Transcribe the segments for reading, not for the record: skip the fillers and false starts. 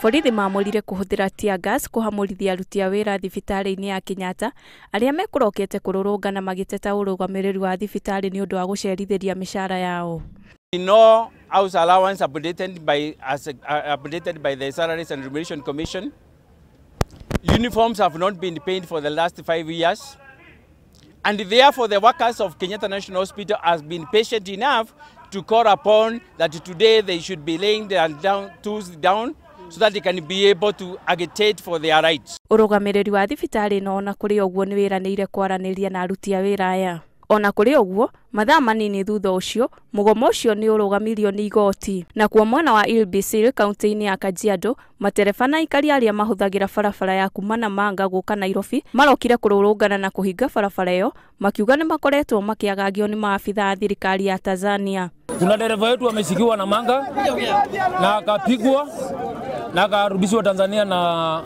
Borithi maamũrire kũhũthĩra tear gas kũhamũrithia aruti a wĩra thibitarĩ-inĩ ya Kenyatta arĩa mekũrokete kũrũrũngana magĩteta ũrũgamĩrĩri wa thibitarĩ nĩ ũndũ wa gũcerithĩria mĩcara yao. No house allowance updated by the Salaries and Remuneration Commission. Uniforms have not been paid for the last 5 years. And therefore the workers of Kenyatta National Hospital has been patient enough to call upon that today they should be laying their tools down so that they can be able to agitate for their rights. Ũrũgamĩrĩri wa thibitarĩ ĩno ona kũrĩ ũguo nĩ wĩranĩire kwaranĩria na aruti a wĩra aya. Ona kũrĩ ũguo, mathaa manini thutha ũcio, mũgomo ũcio nĩ ũrũgamirio nĩ igoti. Nakuo mwena wa Ilbisil kaunti-inĩ ya Kajiado, matereba na aikari arĩa mahũthagĩra barabara ya kuma Namanga gũka Nairobi marokire kũrũrũngana na kũhinga barabara ĩyo, makiuga nĩ makoretwo makĩagagio nĩ maabitha a thirikari ya Tanzania. Kuna dereva wetu ameshikiwa Namanga na akapigwa na akarudishwa Tanzania na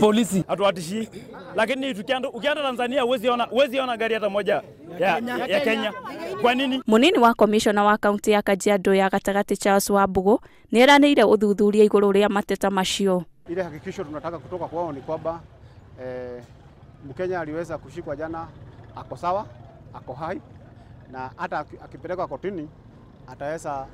polisi. Hatuwatishi, lakini ukienda Tanzania huwezi ona gari hata moja ya Kenya. Kwa nini? Munini wa commissioner wa kaunti ya Kajiado ya gatagatĩ Charles Wambugu nĩeranĩire ũthuthuria igũrũ rĩa mateta macio. Ile hakikisho tunataka kutoka kwao ni kwamba Mkenya aliweza kushikwa jana, ako sawa, ako hai, na hata akipelekwa kotini ataweza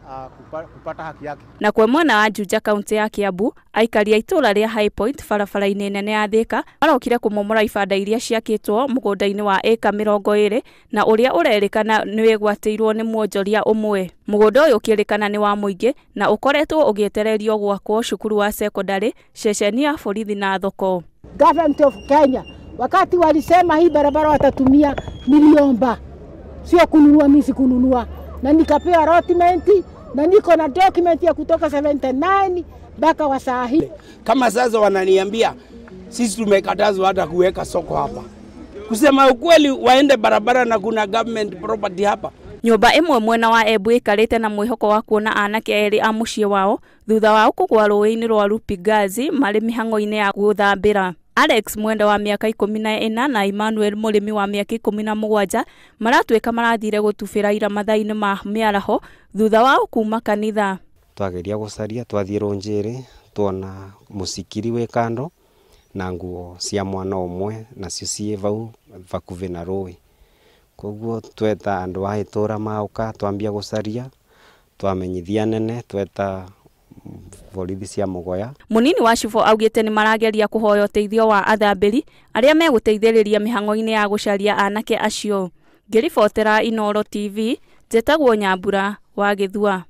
kupata haki yake. Na kwa mwena wa Juja kaunti ya Kiambu, aikari a itũũra rĩa High Point barabara-inĩ nene ya Thika marokire kũmomora ibanda iria ciakĩtwo mũgũnda-inĩ wa ĩka 20 na ũrĩa ũrerĩkana nĩ wĩgwatĩirwo nĩ mwonjoria ũmwe. Mũgũnda ũyũ ũkĩrĩkana nĩ wa mũingĩ na ũkoretwo ũgĩetererio gwakwo cukuru wa sekondarĩ, ceceni ya borithi na thoko. Government of Kenya wakati walisema hii barabara watatumia niliomba, sio kununua, mimi sikununua, na nikapewa allotment na niko na document ya kutoka 79 mpaka wa saa hii. Kama sasa wananiambia sisi tumekatazwa hata kuweka soko hapa. Kusema ukweli waende barabara na kuna government property hapa. Nyũmba ĩmwe mwena wa Embu ĩikarĩte na mwĩhoko wa kuona anake erĩ a mũciĩ wao thutha wao kũgũa rũĩ-inĩ rwa Rupigazi marĩ mĩhang'o-inĩ ya gũthambĩra. Alex Mwenda wa mĩaka 14 na Emmanuel Mũrĩmi wa mĩaka 17 maratuĩka marathire gũtubĩra ira mathaa-inĩ ma mĩaraho thutha wao kuma kanitha. Twageria gũcaria twathiĩ Rũnjĩrĩ tuona mũcikiri wĩ kando na nguo cia mwana ũmwe nacio ciĩ vau vakuvi na rũĩ. Koguo tweta andũ a itũra maũka twambia gũcaria, twamenyithia nene, tweta borithi cia Mugoya. Munini wa cibũ augĩte nĩ marageria kũhoya ũteithio wa athambĩri arĩa megũteithĩrĩria mĩhang'o-inĩ ya gũcaria anake acio. Ngĩribotera Inooro TV, njĩtagwo Nyambura wa Gĩthua.